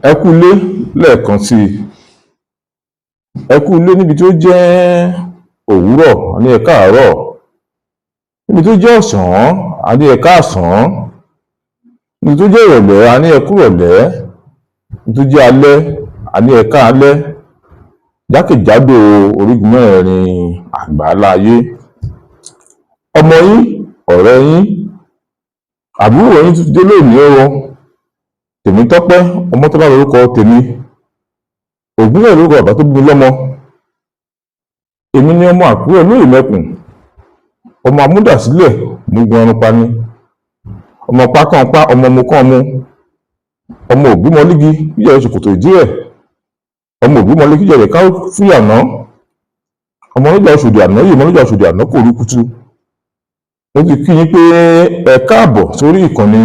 Ẹ kú ilé lẹ́ẹ̀kan sí i. Ẹ kú ilé níbi tó jẹ́ òwúrọ̀, a ní ẹ káàárọ̀, níbi tó jẹ́ ọ̀sán, a ní ẹ káàsán, níbi tó jẹ́ ìrọ̀lẹ́, a ní ẹ kúrọ̀lẹ́, níbi tó jẹ́ alẹ́, a ní ẹ káalẹ́, jákèjádò orígun mẹ́rẹ̀ẹ̀rin àgbáńlá ayé. Ọmọ yín, ọ̀rẹ́ yín, àbúrò yín tún ti dé lónìí o. Tèmítọ́pẹ́ Ọmọ́tọ́lá lorúkọ tèmi. Ògúnlẹ̀ lórúkọ bàbá tó bí mi lọ́mọ. Èmi ni ọmọ Àkúrẹ́ olóyè mẹ́kùn, ọmọ amúdàsílẹ̀ mugun ẹrun pani, ọmọ pákànpá, ọmọ mukànmu, ọmọ ògbómọlígi kíjẹrẹ ṣòkòtò ìdí rẹ̀, ọmọ ògbómọlé kíjẹrẹ ká fúyàná, ọmọ oníjà Oṣòdì ànáyè, ọmọ oníjà Oṣòdì àná kò rúkutu. Mo ti kí yín pé ẹ káàbọ̀ sórí ìkànnì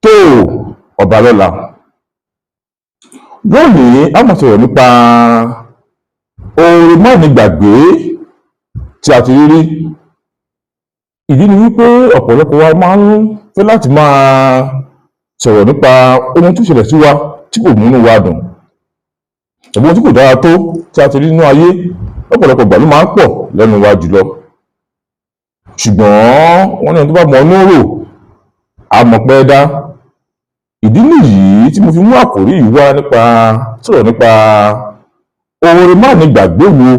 tó Ọbalọ́la. Lónìí, a máa sọ̀rọ̀ nípa oore mánigbàgbé tí a ti rí rí. Ìdí ni wípé ọ̀pọ̀lọpọ̀ wa máa ń fẹ́ láti máa sọ̀rọ̀ nípa ohun tó ṣẹlẹ̀ sí wa tí kò múnú wa dùn, tàbí ohun tí kò dára tó tí a ti rí nínú ayé. Lọ́pọ̀lọpọ̀ ìgbà ló máa ń pọ̀ lẹ́nu wa jùlọ. Ṣùgbọ́n wọ́n ní ẹni tó bá mọ inú rò á mọpẹ́ dá. Ìdí nìyí tí mo fi mú àkòrí yìí wá, nípa sọ̀rọ̀ nípa oore mánigbàgbé wo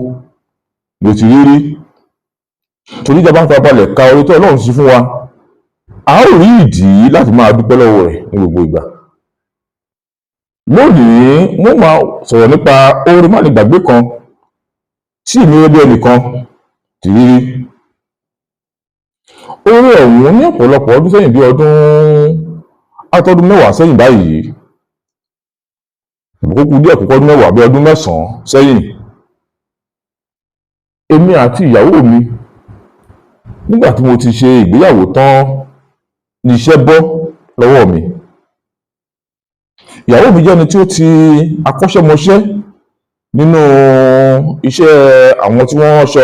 ló ti rí rí. Torí tí a bá ń farabalẹ̀ ka oore tí Ọlọ́run ṣe fún wa, a ó rí ìdí láti máa dúpẹ́ lọ́wọ́ rẹ̀ ní gbogbo ìgbà. Lónìí, mo máa sọ̀rọ̀ nípa oore mánigbàgbé kan tí èmi gẹ́gẹ́ bí ẹnìkan ti rí rí. Oore ọ̀hún, ní ọ̀pọ̀lọpọ̀ ọdún sẹ́yìn, bí ọdún átọ́dún 10 sẹ́yìn báyìí, kó kú díẹ̀ kó kọ́dún 10, bí ọdún 9 sẹ́yìn, èmi àti ìyàwó mi, nígbà tí mo ti ṣe ìgbéyàwó tán ní iṣẹ́ bọ́ lọ́wọ́ mi. Ìyàwó mi jẹ́ ẹni tí ó ti akọ́ṣẹ́mọṣẹ́ nínú iṣẹ́ àwọn tí wọ́n ránṣọ.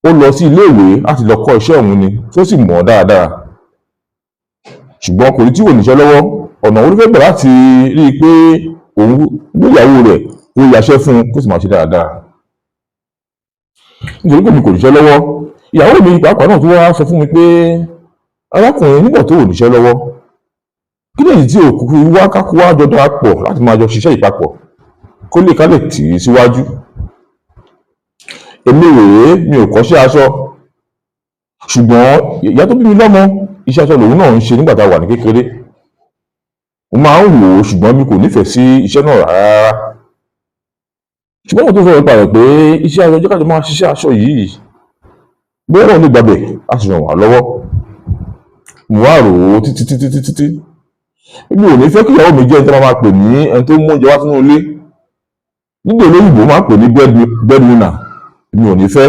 Ó lọ sí ilé ìwé láti lọ kọ́ iṣẹ́ ọ̀hún ni, tó sì mọ̀ ọ́ dáradára. Ṣùgbọ́n kò ní tí kò níṣẹ́ lọ́wọ́, ọ̀nà wo ló fẹ́ gbà láti rí i pé òun mú ìyàwó rẹ̀ kó yaṣẹ́ fún un, kó sì máa ṣe dáradára? Nítorí pé mi kò níṣẹ́ lọ́wọ́, ìyàwó mi pàápàá náà tún wá sọ fún mi pé, "Arákùnrin, nígbà tó ò níṣẹ́ lọ́wọ́, kí lèyí tí ò kúkú wá kákú wá jọ darapọ̀ láti máa jọ ṣiṣẹ́ ìpapọ̀ kó lè ká lè tì í síwájú?" Èmi rèé, mi ò kọ́ṣẹ́ aṣọ, ṣùgbọ́n ìyá tó bí mi lọ́mọ, iṣẹ́ aṣọ lòun náà ń ṣe nígbà tá a wà ní kékeré. Mo máa ń wò ó, ṣùgbọ́n mi kò nífẹ̀ẹ́ sí iṣẹ́ náà rárá. Ṣùgbọ́n mo tó sọ̀rọ̀ nípa rẹ̀ pé iṣẹ́ aṣọ, jẹ́ ká jọ máa ṣiṣẹ́ aṣọ yìí, bóyá òun lè gbàbẹ̀ láti ràn wá lọ́wọ́. Mo wá rò ó títí títí títí tí mi ò ní fẹ́ kí ìyàwó mi jẹ́ ẹni tí wọ́n máa pè ní ẹni tó mú oúnjẹ wá sínú ilé. Nígbà olóyìnbó máa ń pè ní breadwinner, mi ò ní fẹ́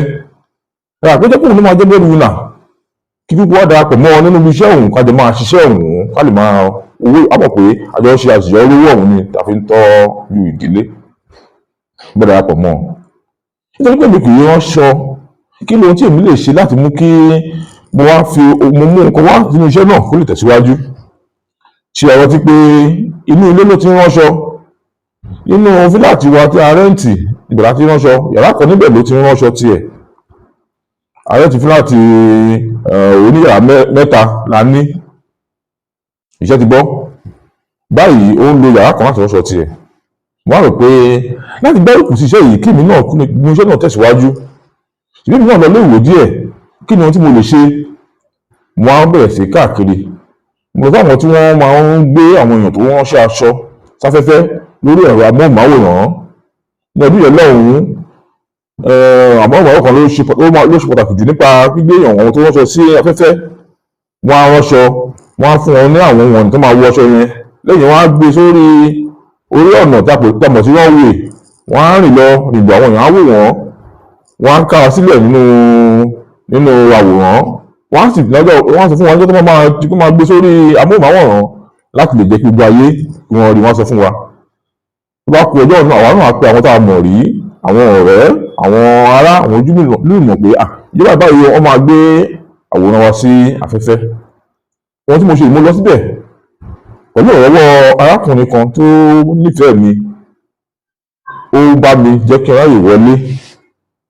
rà pé jẹ́ kóun ló máa jẹ́ breadwinner, kí kúkú wá darapọ̀ mọ́ ọ nínú iṣẹ́ òun, ká jọ máa ṣiṣẹ́ òun, ká lè máa owó àmọ̀ pé àjọ ṣe àṣeyọrí owó ọ̀hún ni tàfi ń tọ́jú ìdílé. Bẹ́ẹ̀ darapọ̀ mọ́ ọ nítorí pé mi kì í ránṣọ. Kí ni ohun tí èmi lè ṣe láti mú kí mo wá fi mo mú nǹkan wá sínú iṣẹ́ náà kó lè tẹ̀síwájú? Ṣe ẹ rántí pé inú ilé ló ti ń ránṣọ? Nínú fíláàtì wa tí a rent, ibẹ̀ la ti ń ránṣọ. Yàrá kan níbẹ̀ ló ti ń ránṣọ tiẹ̀. A rent fíláàtì oníyàrá 3 la ní. Iṣẹ́ ti bọ́ báyìí, ó ń lo yàrá kan láti ránṣọ tiẹ̀. Mo wá rò pé láti gbárùkù sí iṣẹ́ yìí, kí èmi náà mú iṣẹ́ náà tẹ̀síwájú, ìbí mi náà lọ ilé ìwé díẹ̀, kí ni ohun tí mo lè ṣe? Mo wá bẹ̀rẹ̀ sí káàkiri. Mo lọ fún àwọn tí wọ́n máa ń gbé àwọn èèyàn tó ránṣẹ́ aṣọ sáfẹ́fẹ́ lórí ẹ̀rọ amóhùnmáwòrán. Ní ọdún yẹn lọ́hùn-ún, amóhùnmáwòrán kan ló ṣe pàtàkì jù nípa gbígbé àwọn tó ránṣọ sí afẹ́fẹ́. Wọ́n á ránṣọ, wọ́n á fún wọn ní àwọn ohun tó máa wọ aṣọ yẹn, lẹ́yìn wọ́n á gbé sórí orí ọ̀nà tí a mọ̀ sí runway. Wọ́n á rìn lọ rìnbọ̀, àwọn èèyàn á wò wọ́n, wọ́n á ká sílẹ̀ nínú àwòrán. Wọ́n á sì lọ́jọ́ wọ́n á sọ fún wọn lọ́jọ́ tó máa gbé sórí amóhùnmáwòrán láti lè jẹ́ kí gbogbo ayé kí wọ́n rí. Wọ́n sọ fún wa, tó bá kú ọjọ́ náà, àwa náà á pe àwọn tá a mọ̀ rí, àwọn ọ̀rẹ́, àwọn ará, àwọn ojúlùmọ̀ pé ìjọba báyìí, wọ́n máa gbé àwòrán wa sí afẹ́fẹ́. Ohun tí mo ṣe, mo lọ síbẹ̀ pẹ̀lú Pẹ̀lú ìrànlọ́wọ́ arákùnrin kan tó nífẹ̀ẹ́ mi, ó bá mi jẹ́ kí n ráyè wọlé,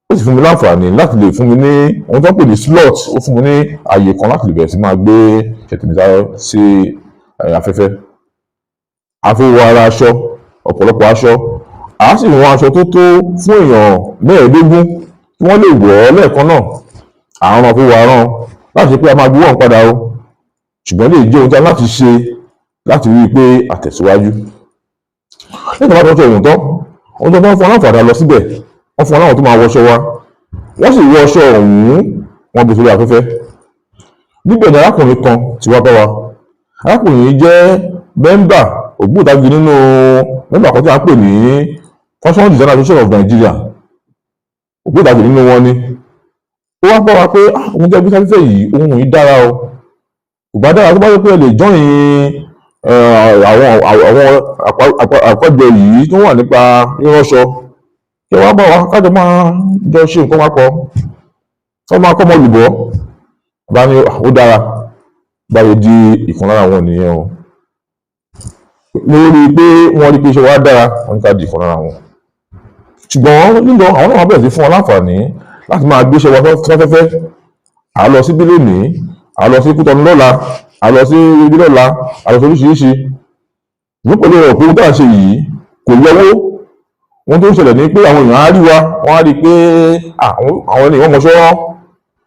ó sì fún mi láǹfààní láti lè fún mi ní ohun tó ń pè ní slot. Ó fún mi ní ààyè kan láti lè bẹ̀rẹ̀ sí máa gbé iṣẹ́ tèmi sí afẹ́fẹ́. A fi wọ ara aṣọ, ọ̀pọ̀lọpọ̀ aṣọ, a sì wọ́n aṣọ tó tó fún èèyàn 25 kí wọ́n lè wọ̀ ọ́ lẹ́ẹ̀kan náà. À ń rán fún wa rán láti ṣe pé a máa gbowó ọ̀hún padà o, ṣùgbọ́n lè jẹ́ ohun tí a láti ṣe láti rí i pé a tẹ̀síwájú. Lẹ́yìn tó bá tọ́jú ọ̀hún tán, ohun tó bá fún wa láǹfààní lọ síbẹ̀, wọ́n fún wa láwọn tó máa wọṣọ wa, wọ́n sì wọ aṣọ ọ̀hún, wọ́n gbé sórí afẹ́fẹ́. Níbẹ̀ ni arákùnrin kan ti wá bá wa. Arákùnrin yìí jẹ́ member ògbóǹtagì nínú member kan tí a ń pè ní Fashion Designer Association of Nigeria. Ògbóǹtagì nínú wọn ni. Ó wá bá wa pé ohun tí a gbé sáfẹ́fẹ́ yìí, ohun yìí dára o, kò bá dára tó bá yẹ pé ẹ lè join àwọn àkọ́jọ yìí tó wà nípa ríránṣọ, kí wọ́n bá wa kájọ máa jọ ṣe nǹkan papọ̀, kí wọ́n máa kọ́ ọmọ olùbọ́ bá ní ó dára. Báyìí di ìkan lára àwọn nìyẹn o. Lórí pé wọ́n rí pé iṣẹ́ wa dára, wọ́n ní ká di ìkan lára wọn. Ṣùgbọ́n lílọ àwọn náà bẹ̀rẹ̀ sí fún wọn láǹfààní láti máa gbéṣẹ́ wa sáfẹ́fẹ́. À lọ síbí lónìí, à lọ sí Kútọ́nù lọ́la, à lọ sí ibi lọ́la, à lọ sí oríṣiríṣi. Ní pẹ̀lú ọ̀rọ̀ pé ohun tí à ń ṣe yìí kò yọwó. Ohun tó ń ṣẹlẹ̀ ni pé àwọn èèyàn á rí wa, wọ́n á rí i pé àwọn ènìyàn mọṣọ́,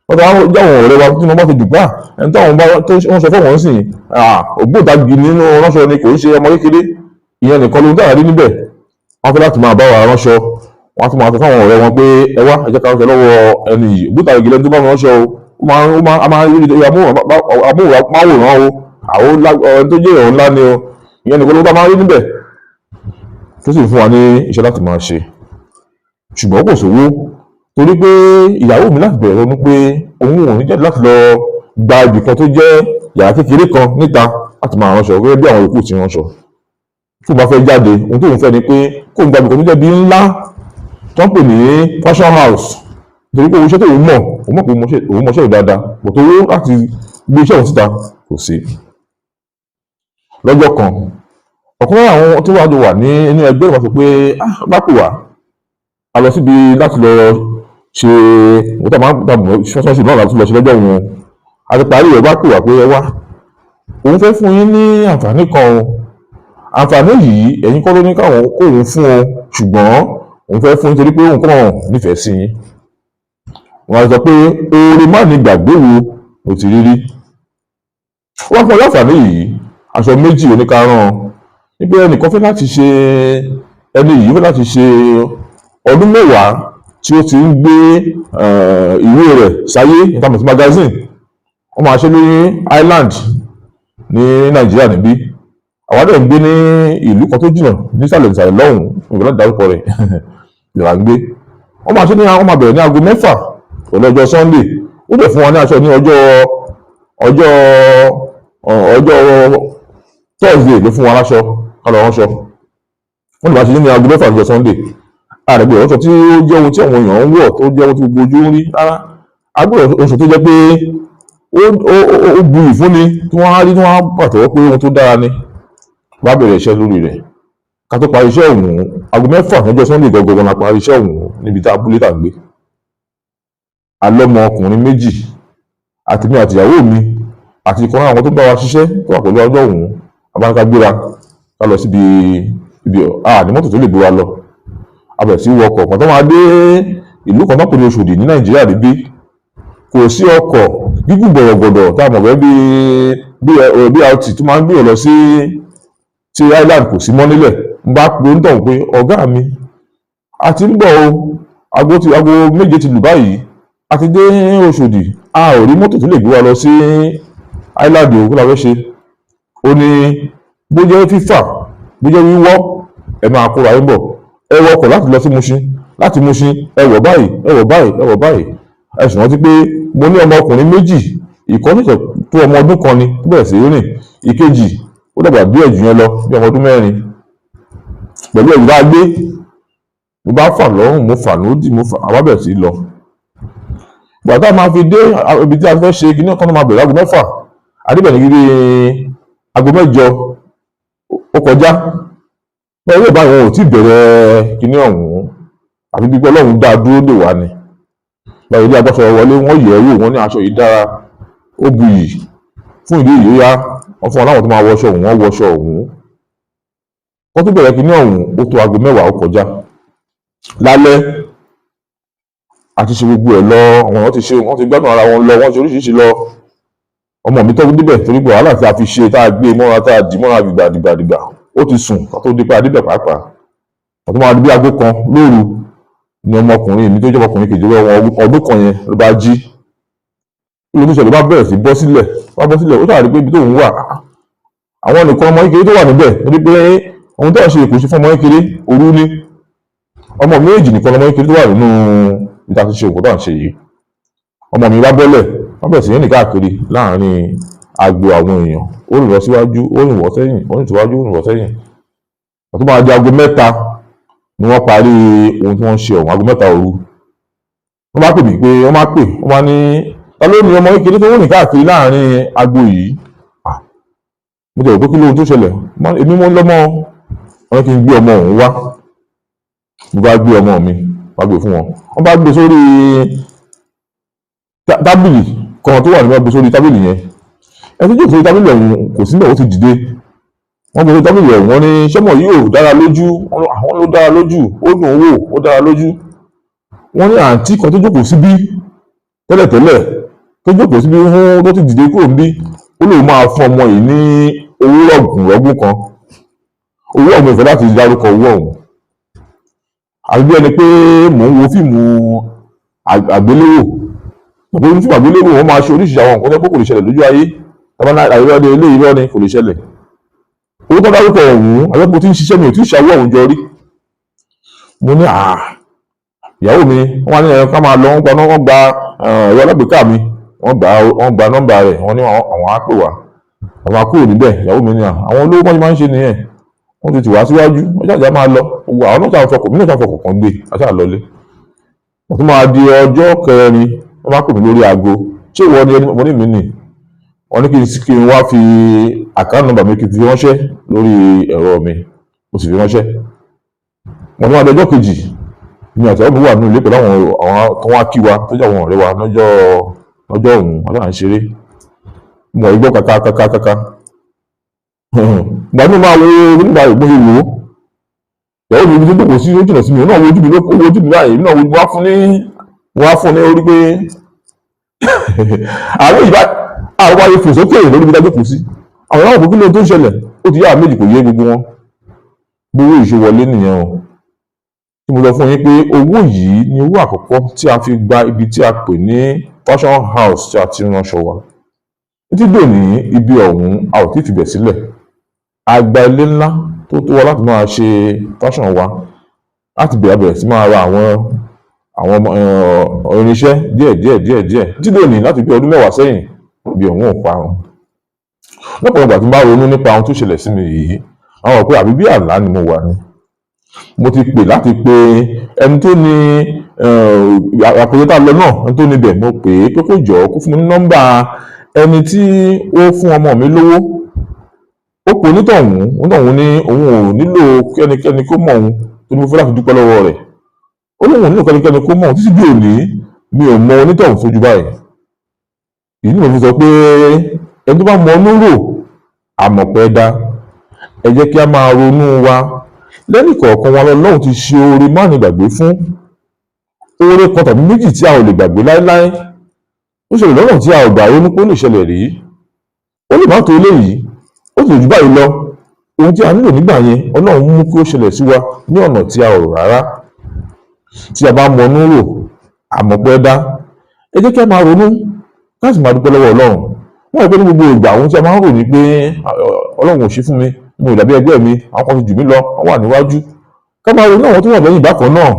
wọ́n ti wá jẹ́ àwọn ọ̀rẹ́ wa tí wọ́n bá ti dùgbà ẹni táwọn bá tó wọ́n sọ fún wọn sìn, ògbóǹtagì nínú ránṣọ ni, kò ń ṣe ọmọ kékeré. Ìyẹn nìkan ló ń dára rí níbẹ̀. Wọ́n fẹ́ láti máa bá wa ránṣọ, wọ́n á tún máa sọ fáwọn ọ̀rẹ́ wọn pé ẹ wá, ẹ jẹ́ ká ránṣọ lọ́wọ́ ẹni yìí, ògbóǹtagì lẹ́ni tó bá ránṣọ o. Ó máa a máa rí amóhùnmáwòrán o, àwọn ẹni tó jẹ́ èèyàn ńlá ni o. Ìyẹn nìkan ló bá máa rí níbẹ̀ tó sì fún wa ní iṣẹ́ láti máa ṣe. Ṣùgbọ́n kò sówó, torí pé ìyàwó mi láti bẹ̀rẹ̀ ronú pé òun ò ní jáde láti lọ gba ibì kan tó jẹ́ yàrá kékeré kan níta láti máa ránṣọ gẹ́gẹ́ bí àwọn yòókù ti ránṣọ. Tó bá fẹ́ jáde, ohun tóun fẹ́ ni pé kóun gba ibì kan tó jẹ́ bí ńlá tó ń pè ní fashion house, nítorí pé owó iṣẹ́ tóun mọ̀, òun mọ̀ pé òun mọṣẹ́ yìí dáadáa, kò tó owó láti gbé iṣẹ́ òun síta kò sí. Lọ́jọ́ kan, ọ̀kan lára àwọn tó wà jọ wà ní inú ẹgbẹ́ ìwà sọ pé bá pè wá, a lọ síbi láti lọ ṣe òun tá a máa ń ta ṣọ́ṣọ́ṣì náà láti lọ ṣe lọ́jọ́ òun. A ti parí rẹ̀, bá pè wá pé ẹ wá, òun fẹ́ fún yín ní àǹfààní kan o. Àǹfààní yìí, ẹ̀yin kọ́ ló ní káwọn kóun fún o, ṣùgbọ́n òun fẹ́ fún yín torí pé òun kàn nífẹ̀ẹ́ sí yín. Wọ́n á sọ pé oore má ní gbàgbé wo mo ti rí rí. Wọ́n fún ọ láǹfààní yìí, aṣọ méjì oníkarán níbi ẹnìkan fẹ́ láti ṣe, ẹni yìí fẹ́ láti ṣe ọdún 10 tí ó ti ń gbé ìwé rẹ̀ sáyé, ìtàmọ̀ sí magazine. Wọ́n máa ṣe ní Island ní Nàìjíríà níbí. Àwa dẹ̀ ń gbé ní ìlú kan tó jìnnà nísàlẹ̀ ìsàlẹ̀ lọ́hùn-ún, ìgbà láti dárúkọ rẹ̀ ìlà ń gbé. Wọ́n máa ṣe ní, wọ́n máa bẹ̀rẹ̀ ní aago 6 pẹ̀lú ọjọ́ Sunday. Ó dẹ̀ fún wa ní aṣọ ní ọjọ́ Thursday ló fún wa láṣọ ká lọ ránṣọ. Wọ́n lè máa ṣe ní aago 6 ọjọ́ Sunday. Àrẹ̀gbẹ̀ ránṣọ tí ó jẹ́ ohun tí àwọn èèyàn ń wọ̀, tó jẹ́ ohun tí gbogbo ojú ń rí rárá. Agbọ́dọ̀ ránṣọ tó jẹ́ pé ó buyì fúnni, tí wọ́n á rí, tí wọ́n á pàtẹ́wọ́ pé ohun tó dára ni. Bá bẹ̀rẹ̀ iṣẹ́ lórí rẹ̀, ká tó parí iṣẹ́ ọ̀hún, aago 6 lọ́jọ́ Sunday gangan la parí iṣẹ́ ọ̀hún níbi tí abúlé tà ń gbé. Alọ́mọ ọkùnrin méjì, àti mi àti ìyàwó mi àti ìkan lára àwọn tó ń bá wa ṣiṣẹ́ tó wà pẹ̀lú ọjọ́ ọ̀hún, a bá ní ká gbéra ká lọ síbi ibi ní mọ́tò tó lè gbé wa lọ. A bẹ̀rẹ̀ sí wọ ọkọ̀ kan tó máa dé ìlú kan tó pè ní Òṣòdì ní Nàìjíríà níbí. Kò sí ọkọ̀ gígùn gbọ̀rọ̀gbọ̀dọ̀ tá a mọ̀ gẹ́gẹ́ bí BRT tó máa ń gbé lọ sí ti Island, kò sí mọ́ nílẹ̀. N bá pe onítọ̀hún pé ọ̀gá mi, a ti ń bọ̀ o, aago 7 ti lù báyìí, a ti dé Òṣòdì, a ò rí mọ́tò tó lè gbé wa lọ sí Island o, kí la fẹ́ ṣe? Ó ní bó jẹ́ fífà, bó jẹ́ wíwọ́, ẹ máa kóra yín bọ̀, ẹ wọ ọkọ̀ láti lọ sí Mushin, láti Mushin ẹ wọ̀ báyìí, ẹ wọ̀ báyìí, ẹ wọ̀ báyìí. Ẹ sì rántí pé mo ní ọmọkùnrin méjì, ìkan ṣẹ̀ṣẹ̀ tó ọmọ ọdún kan ni tó bẹ̀rẹ̀ sí rìn, ìkejì ó dàgbà díẹ̀ jù yẹn lọ, bí ọmọ ọdún 4. Pẹ̀lú ẹ̀rù bá gbé, mo bá fà lọ́rùn, mo fà lódì, mo fà, àwa bẹ̀rẹ̀ sí lọ. Ìgbà tá a máa fi dé ibi tí a fẹ́ ṣe kíní kan tó máa bẹ̀rẹ̀ aago 6, a débẹ̀ ní bíi aago 8. Ó kọjá báyìí báyìí, wọn ò tí ì bẹ̀rẹ̀ kinní ọ̀hún, àfi bí pé Ọlọ́run dá a dúró dè wá ni. Báyìí ilé agbáṣọ wọlé, wọ́n yẹ̀ ẹ́ wò, wọ́n ní aṣọ yìí dára, ó buyì. Fún ìdí èyí, ó yá, wọ́n fún wọn láwọn tó máa wọṣọ ọ̀hún, wọ́n wọṣọ ọ̀hún. Wọ́n tún bẹ̀rẹ̀ kinní ọ̀hún, ó tó aago 10 ó kọjá lálẹ́. Àti ṣe gbogbo ẹ̀ lọ, àwọn èèyàn ti ṣe, wọ́n ti gbádùn ara wọn lọ, wọ́n ṣe oríṣiríṣi lọ. Ọmọ mi tọ́jú débẹ̀ torí pé wàhálà tí a fi ṣe, tá a gbé mọ́ra, tá a dì mọ́ra dìgbà dìgbà dìgbà, ó ti sùn ká tó dé pé adébẹ̀ pàápàá. Àti máa di bí aago 1 lóru ni ọmọkùnrin mi tó jẹ́ ọmọkùnrin kejì lọ́wọ́ ọdún kan yẹn ló bá jí. Kí ló tó ṣẹlẹ̀? Bá bẹ̀rẹ̀ sí bọ́ sílẹ̀, bá bọ́ sílẹ̀, ó ṣàrí pé ibi tóun wà, àwọn nìkan ọmọ kékeré tó wà níbẹ̀, torí pé ohun tó ń ṣe kò ṣe fún ọmọ kékeré, òru ni. Ọmọ méjì nìkan ọmọ kékeré tó wà nínú ibi tá a ti ṣe òkú tó à ń ṣe yìí. Ọmọ mi bá bọ́lẹ̀, wọ́n bẹ̀rẹ̀ sí ní rìn káàkiri láàrin agbo àwọn èèyàn. Ó rìn lọ síwájú, ó rìn wọ́ sẹ́yìn, ó rìn síwájú, ó rìn wọ́ sẹ́yìn. Tó máa di aago 3 ni wọ́n parí ohun tí wọ́n ń ṣe ọ̀hún, aago 3 òru. Wọ́n bá pè mí pé, wọ́n bá pè, wọ́n bá ní, "Ta ló ní ọmọ kékeré tó ń rìn káàkiri láàrin agbo yìí?" Mo tẹ̀wé pé kí lóhun tó ṣẹlẹ̀, èmi mo ń lọ́mọ wọn ní kí n gbé ọmọ òun wá. Mo bá gbé ọmọ mi, bá gbé fún wọn, wọ́n bá gbé sórí tábìlì kan tó wà níwájú, gbé sórí tábìlì yẹn. Ẹni tó jókòó sórí tábìlì ọ̀hún kò síbẹ̀, ó ti dìde. Wọ́n gbé sórí tábìlì ọ̀hún, wọ́n ní, "Sọ́mọ yìí ò dára lójú?" Àwọn ló dára lójú, ó dùn ún wò, ó dára lójú. Wọ́n ní àǹtí kan tó jókòó síbí tẹ́lẹ̀tẹ́lẹ̀, tó jókòó síbí fún, tó ti dìde kúrò níbí, ó lóun máa fún ọmọ yìí ní owó rọ̀gùnrọ̀gùn kan. Owó ọ̀hún, ìfẹ́ láti dárúkọ owó ọ̀hún, àbí bí ẹni pé mò ń wo fíìmù àgbéléwò. Pé fíìmù àgbéléwò, wọ́n máa ṣe oríṣiríṣi àwọn nǹkan tó pé kò lè ṣẹlẹ̀ lójú ayé. Tàbí àìrọ́ ni eléyìí, irọ́ ni, kò lè ṣẹlẹ̀. Owó tó dárúkọ ọ̀hún, àbí mo ti ń ṣiṣẹ́, mi ò tí ì ṣàwọ́ ọ̀hún jọ rí. Mo ní à ìyàwó mi, wọ́n wá ní ẹ̀rọ ká máa lọ, wọ́n gba ẹ̀rọ alágbèéká mi, wọ́n gba nọ́mbà rẹ̀, wọ́n ní àwọn á pè wá, àwọn á kúrò níbẹ̀. Ìyàwó mi ní àwọn olówó bọ́n ṣe máa ń ṣe nìyẹn, wọ́n ti tì wá síwájú, wọ́n ṣàjà máa lọ. Gbogbo àwọn náà ṣàfọkọ̀ mí náà ṣàfọkọ̀ kan gbé àṣà lọlé. Wọ́n tún máa di ọjọ́ kẹrin, wọ́n bá pè mí lórí aago, "Ṣé ìwọ ni ẹni?" Mo ní mi nì. Wọ́n ní kí n wá fi account number mi, kí n fi ránṣẹ́ lórí ẹ̀rọ mi. Mo sì fi ránṣẹ́. Wọ́n tún máa di ọjọ́ kejì, mi àti àwọn mi wà nínú ilé pẹ̀lú àwọn tó wá kí wa, tó jẹ́ àwọn ọ̀rẹ́ wa lọ́jọ́ ọ̀hún, wọ́n náà ń ṣeré. Mo rí gbọ́ kaka kaka kaka. Ìgbà tí mo máa wo nígbà mo ṣe wò ó, ìyàwó mi tó jókòó sí, ó jìnnà sí mi, òun náà wo ojú mi, ló wo ojú mi báyìí, èmi náà wo, wá fún ní orí pé àwọn ìbá àwọn wáyé fò sókè lórí ibi tá a jókòó sí. Àwọn náà kò, kí ló tó ń ṣẹlẹ̀? Ó ti yá àwọn méjì, kò yé gbogbo wọn. Gbowó ìṣe wọlé nìyẹn o. Tí mo sọ fún yín pé owó yìí ni owó àkọ́kọ́ tí a fi gba ibi tí a pè ní fashion house tí a ti ránṣọ wa. Títí dòní, ibi ọ̀hún, a ò tí ì fibẹ̀ sílẹ̀. A gba ilé ńlá tó tó wa láti máa ṣe fashion wa. Láti bẹ̀rẹ̀ sí máa ra àwọn irinṣẹ́ díẹ̀ díẹ̀ díẹ̀ díẹ̀ títí dòní. Láti bí ọdún 10 sẹ́yìn, ibi ọ̀hún ò parun. Lọ́pọ̀lọpọ̀ ìgbà tí mo bá ronú nípa ohun tó ṣẹlẹ̀ sí mi yìí, àwọn rò pé àbí bí àlá ni mo wà ni. Mo ti pè láti pe ẹni tó ní àpèjẹ tá a lọ náà, ẹni tó níbẹ̀. Mo pè é pé kó jọ̀ọ́, kó fún mi ní nọ́mbà ẹni tí ó fún ọmọ mi lówó. Ó pe onítọ̀hún, onítọ̀hún ní òun ò nílò kẹ́nikẹ́ni kó mọ̀ òun, tó ní mo fẹ́ láti dúpẹ́ lọ́wọ́ rẹ̀. Ó lóun ò nílò kẹ́nikẹ́ni kó mọ̀ òun. Títí di òní, mi ò mọ onítọ̀hún sójú báyìí. Èyí ni mo fi sọ pé ẹni tó bá mọ inú rò àmọ̀pẹ́ dá. Ẹ jẹ́ kí a máa ronú wa. Lẹ́nì kọ̀ọ̀kan wa lọ́lọ́run ti ṣe oore má ní gbàgbé fún, oore kan tàbí méjì tí a ò lè gbàgbé láéláé, ó ṣẹlẹ̀ lọ́nà tí a ò gbà ronú pé ó lè ṣẹlẹ̀ rí. Ó lè má tó eléyìí, ó sì lè jù báyìí lọ. Ohun tí a nílò nígbà yẹn, Ọlọ́run mú kí ó ṣẹlẹ̀ sí wa ní ọ̀nà tí a ò rò rárá. Tí a bá mọ inú rò àmọ̀pẹ́ dá. Ẹ jẹ́ kí a máa ronú, ká sì máa dúpẹ́ lọ́wọ́ Ọlọ́run. Wọ́n rí pé ní gbogbo ìgbà, ohun tí a máa ń rò ní pé Ọlọ́run ò ṣe fún mi, mi ò dàbí ẹgbẹ́ mi, àwọn kan ti jù mí lọ, wọ́n wà níwájú. Ká máa ronú àwọn tó wà lẹ́yìn bákan náà,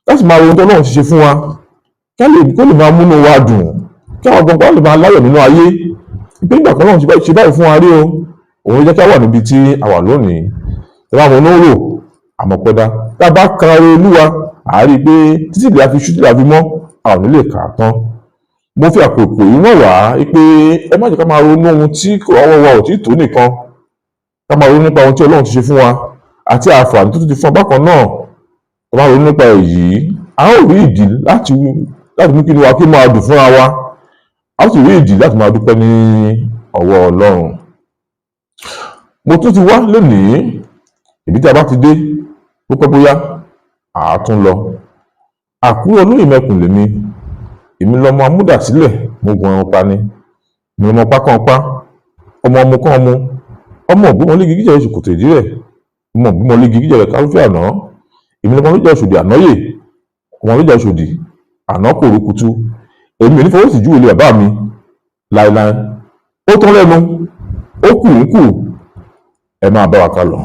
ká sì máa ronú tó Ọlọ́run ti ṣe fún wa, ká lè kó lè máa múnú wa dùn, kí àwọn gbọ̀ngàn lè máa láyọ̀ nínú ayé pé nígbà kan Ọlọ́run ṣe báyìí fún wa rí o. Òun ló jẹ́ kí a wà níbi tí a wà lónìí. Tí a bá mọ inú rò àmọ̀pẹ́dá, tá a bá ka oore Olúwa, à á rí i pé títí ìlà fi ṣú, tí ìlà fi mọ́, a ò ní lè kà á tán. Mo fi àkókò yìí wọ̀n wá pé ẹ má jẹ́ ká máa ronú ohun tí ọwọ́ wa ò tí tó nìkan. Ká máa ronú nípa ohun tí Ọlọ́run ti ṣe fún wa àti àǹfààní tó tún ti fún wa. Bákan náà, ká máa ronú nípa èyí, a ó rí ìdí láti mú kí inú wa kí ó máa dùn fúnra wa, a ó sì rí ìdí láti máa dúpẹ́ ní ọwọ́ Ọlọ́run. Mo tún ti wá lónìí. Ibi tí a bá ti dé, bó pẹ́ bóyá, àá tún lọ. Àkúrò olóyè mẹ́kùn lèmi. Èmi lọmọ amúdàsílẹ̀ mógun ẹran pani. Èmi lọmọ pákànpá, ọmọ ọmọ kan, ọmọ ọmọ ògbómọlégi gíjẹ ṣòkòtò ìdí rẹ̀, ọmọ ògbómọlégi gíjẹ rẹ̀ kárúfẹ́ àná. Èmi lọmọ lójà Òṣòdì ànáyè, ọmọ lójà Òṣòdì àná kò rókutu. Èmi ò ní fọwọ́ sí júwèé ilé bàbá mi láéláé. Ó tán lẹ́nu, ó kù ń kù. Ẹ máa bá wa ká lọ.